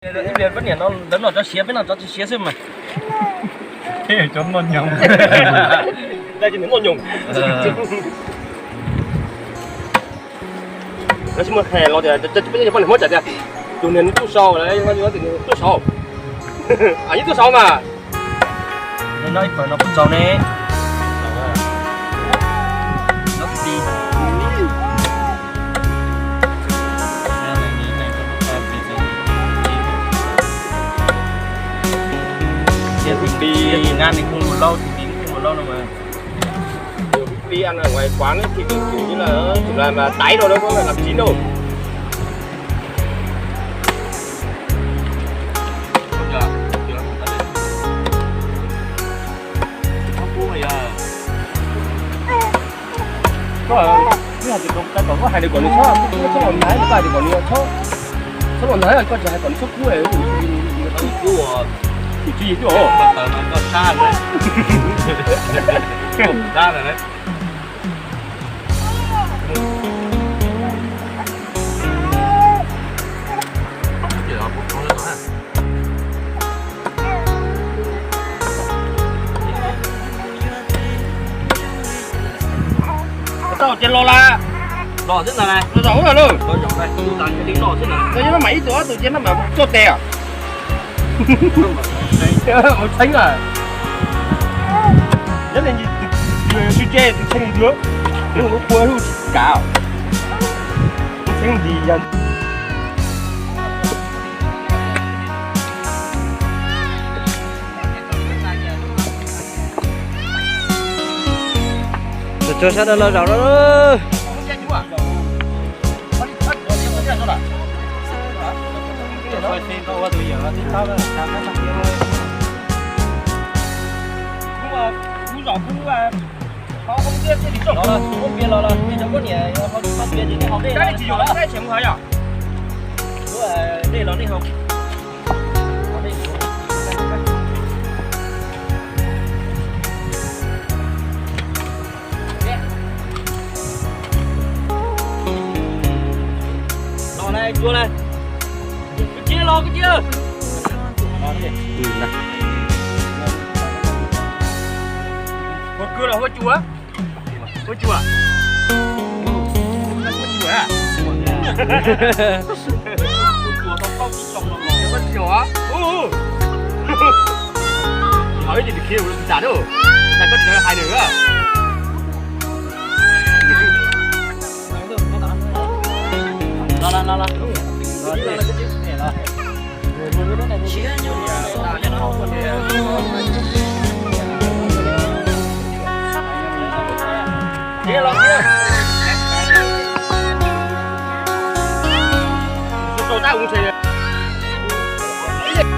Ib pliag peb niam no lawv noj cov siav, peb noj cov tsis siav xwb mas. Cov noj nyoos. Noj nyoos. Lawv tsis muaj qhia los tias peb poj niam Hmoob tsam tias tus niag tub sau, tub sau, yeej tub sau mas. Noj ib pawg no kuj txaus ne. Tus pib, tus pib ăn ở ngoài quán ấy thì kiểu như là chỉ là mà tái thôi, đâu có phải làm chín đâu. Koj, koj hais tias koj, koj hais tias kom nws txhob, txhob los ntawd, koj hais tias kom nws txhob, txhob los ntawd, koj tsis hais kom nws txhob kub. Tsis yig twb os. Tau ces los las. Los xwb ntag. Los zaum lawm. Los zaum, no mas ib tug ob tug ces no mas tuaj tes. Mus txheeb lawm. Nyob li tus tsw tsw tus txheeb ntws, tus ua hlub tsis kav. Tus txheeb ntws yog Tus tsuag sab no los zaum no. Los na, tsuag na. Koj cia los, koj cia. Ua kwv los hua cua. Hua cua. Hua cua a. Hua cua tau plaub tsib xyoo no. Hua cua a. Ub. Thov ib tug khib ua tsis tas na. Cas koj tsis hais nws a?